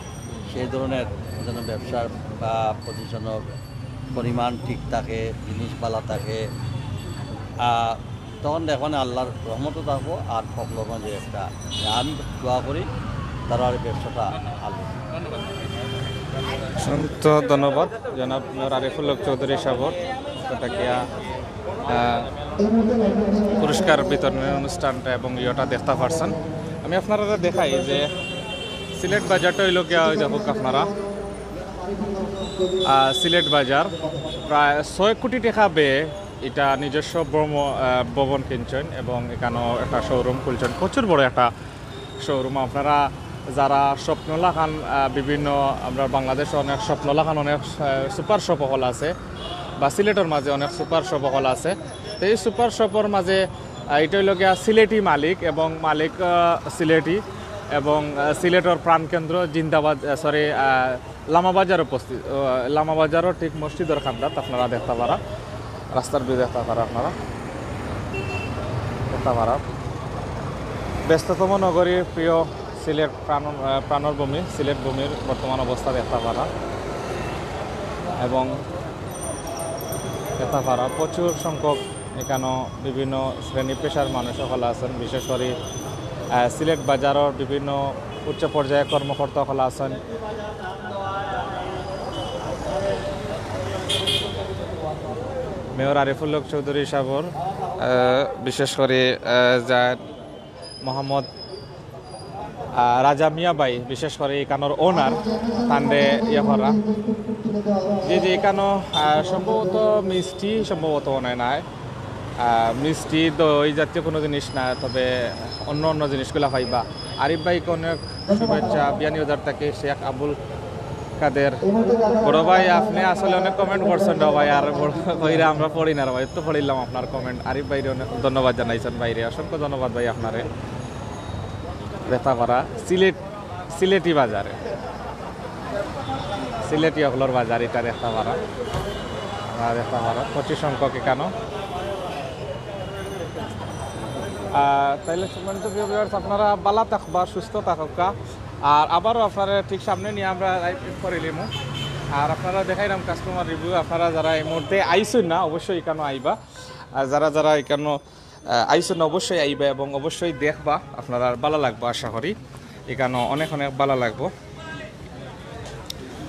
সেই ধরনের যেন ব্যবসার বা প্রতিষ্ঠানের পরিমাণ ঠিক থাকে, জিনিস ভালা থাকে। আহ, তখন দেখবেন আল্লাহর রহমতও থাকবো, আর সকলর মাঝে একটা, আমি দোয়া করি তারা আর ব্যবসাটা আলো। অসংখ্য ধন্যবাদ জনাব মেয়র আরিফুল হক চৌধুরী সাহেবর পক্ষ থাকিয়া, আহ, পুরস্কার বিতরণের অনুষ্ঠানটা এবং ইয়েটা দেখতা পারছেন। আমি আপনারারে দেখাই যে সিলেট বাজারটা অইলো গিয়া, ওই দেখুক আপনারা, আহ, সিলেট বাজার প্রায় ছয় কোটি টাকা ব্যয়ে এটা নিজস্ব ভ্রম-, আহ, ভবন কিনছেন এবং এখানেও একটা শোরুম খুলছেন, প্রচুর বড় একটা শোরুম। আপনারা যারা স্বপ্ন লাখান, আহ, বিভিন্ন, আমরা বাংলাদেশে অনেক স্বপ্ন লাখান অনেক, আহ, সুপার শপ হল আছে, বা সিলেটের মাঝে অনেক সুপার শপ হল আছে। তো এই সুপার শপর মাঝে, আহ, এটা হইল গিয়া সিলেটি মালিক এবং মালিক, আহ, সিলেটি এবং, আহ, সিলেটর প্রাণকেন্দ্র জিন্দাবাদ, আহ, সরি, আহ, লামাবাজার উপস্থিত, আহ, লামাবাজারও ঠিক মসজিদর কান্দাত আপনারা দেখতা পারা, রাস্তার ভিউ দেখতা পারা আপনারা, দেখতা পারা। ব্যস্ততম নগরী প্রিয় সিলেট প্রাণ, আহ, প্রাণর ভূমি, সিলেট ভূমির বর্তমান অবস্থা দেখতা পারা এবং দেখতা পারা প্রচুর সংখ্যক এখানো বিভিন্ন শ্রেণী পেশার মানুষ সকল আছেন, বিশেষ করে, আহ, সিলেট বাজারর বিভিন্ন উচ্চ পর্যায়ে কর্মকর্তা সকল আছেন। মেয়র আরিফুল হক চৌধুরী সাহেবর, আহ, বিশেষ করে, আহ, যা মোহাম্মদ, আহ, রাজা মিয়া ভাই, বিশেষ করে এখানোর ওনার, তানরে ইয়ে করা। যে, যে এখানো, আহ, সম্ভবত মিষ্টি, সম্ভবত মনে নাই। আহ, মিষ্টি, দই জাতীয় কোনো জিনিস না, তবে অন্য অন্য জিনিসগুলা পাইবা। আরিফ ভাইকে অনেক শুভেচ্ছা, বিয়ানীবাজার থেকে শেখ আবুল কাদের। বড় ভাই, আপনি আসলে অনেক কমেন্ট করছেন রে ভাই, আর বড় কইরা আমরা পড়ি না রে ভাই, তো পড়িলাম আপনার কমেন্ট। আরিফ ভাইরে অনেক ধন্যবাদ জানাইছেন ভাইরে, অসংখ্য ধন্যবাদ ভাই আপনারে। দেখতা পারা সিলেট, সিলেটি বাজারে, সিলেটি অকলর বাজার এটা দেখতা পারা, আপনারা দেখতা পারা প্রচুর সংখ্যক এখানো। আহ, তাইলে সম্মানিত প্রিয় ভিউয়ার্স, আপনারা ভালা থাকবা, সুস্থ থাকবা, আর আবারও আপনারা ঠিক সামনে নিয়ে আমরা লাইভ করিলিমু। আর আপনারা দেখাইলাম কাস্টমার রিভিউ। আপনারা যারা এই মুহূর্তে আইছেন না, অবশ্যই এখানো আইবা। আর যারা যারা এখানো, আহ, আইছেন না, অবশ্যই আইবা এবং অবশ্যই দেখবা, আপনারা ভালা লাগবো আশা করি। এখানো অনেক অনেক ভালা লাগবো।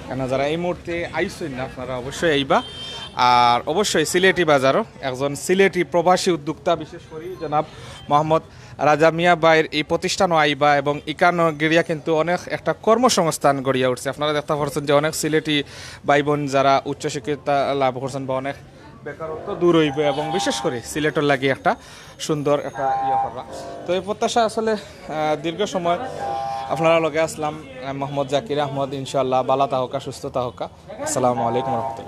কেন যারা এই মুহূর্তে আইছেন না, আপনারা অবশ্যই আইবা। আর অবশ্যই সিলেটি বাজারও একজন সিলেটি প্রবাসী উদ্যোক্তা, বিশেষ করে জনাব মোহাম্মদ রাজা মিয়া ভাইর এই প্রতিষ্ঠানও আইবা এবং ইকানো গিরিয়া কিন্তু অনেক একটা কর্মসংস্থান গড়িয়া উঠছে। আপনারা দেখতে পাচ্ছেন যে অনেক সিলেটি ভাই বোন যারা উচ্চশিক্ষিতা লাভ করছেন বা অনেক বেকারত্ব দূর হইবে এবং বিশেষ করে সিলেটের লাগি একটা সুন্দর একটা ইয়ে করবা। তো এই প্রত্যাশা আসলে, আহ, দীর্ঘ সময় আপনারা লগে আসলাম, আহ, মোহাম্মদ জাকির আহমদ। ইনশাআল্লাহ ভালা থাকউক্কা, সুস্থ থাকউক্কা। আসসালামু আলাইকুম রহমতুল্লাহ।